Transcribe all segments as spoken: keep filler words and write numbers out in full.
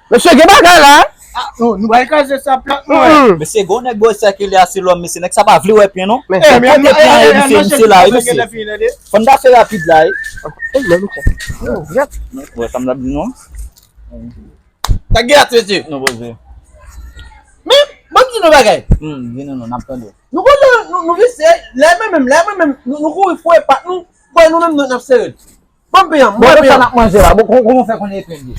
Mesye, gen bagay la. Nou bay kaze sa plat mwen. Mesye, gon nèg bò sa ki li a se lòm, mesye, nèg sa pa vle wè pyen non. Kote pyen a ye, mesye, misye la wi, mesye. Fò n ta fè rapid la wi. Wè sa m t ap di non. Ta gen atitid. Non, poze. Men, ban m di nou bagay. Hmm, di nou non, n ap tande. Nou konn nou, nou visye, lè menm menm, lè menm menm, nou, nou kouri fouye pat nou, kwè nou menm nou n ap sere. Ban m peye, Bon, mwen nou peye. Sa n ap manje la. Bon, kò- kòman w fè konnen e plen li?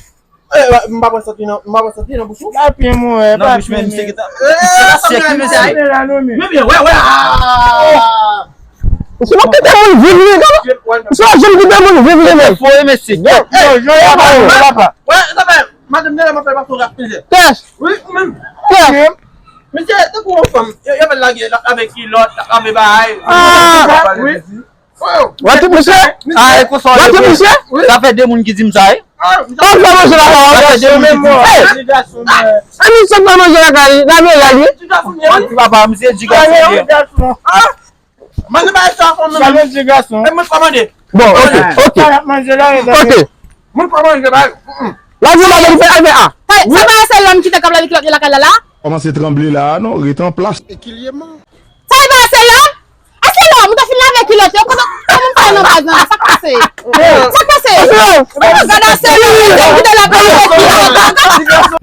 Eh, m pa pran santi nan, m pa pran santi nan bouch ou. Pa pye mwen, Nan pa bouch men, misye pye. ki ta. Eh, la sa Sèk m li, di mesye. a. Pye la non men. Men byen, wè, wè. Ah. Misye, nou kite moun viv li, kòman? Misye, w janm kite moun viv li, men. Foye, mesye. Yo, yo, yo, pa yo, papa. Wè, sa fè, madanm nan, m ap fè pa fò rap plizyè. Kèch, Wi, ou menm. kèch. Mesye, tankou yon fanm, yo, yo fè l lage, l ap lave kilòt, l ap lave bagay. Ah. Wi. W ap tout misye? A, e konsa w W ap tout ye. Misye? Sa fè de moun ki di m sa, wi. W ap fè manje la, Sa fè de moun ki di m sa. Hey! Ti gason mwen. An misye fè manje la kay, la men la li. Ti papa, misye di gason li. Gason. Mande bagay sa fanm nan. Gason ti gason. E mwen kòmande. Bon, ok, ok, Sa y ap manje la e ok. Mwen kòmande bagay. La di w pa vle fè, al fè a. Sa pa se lòm ki te kab lave kilòt yo lakay la la? Kòmanse tranble la a non, rete an plas. Sa pa se lòm? A se lòm, ou te fin lave kilòt yo, kote kòman w fè nan baz nan, sa k pase? Sa k pase? Gade a se lòm, ou te kite l ap lave kilòt.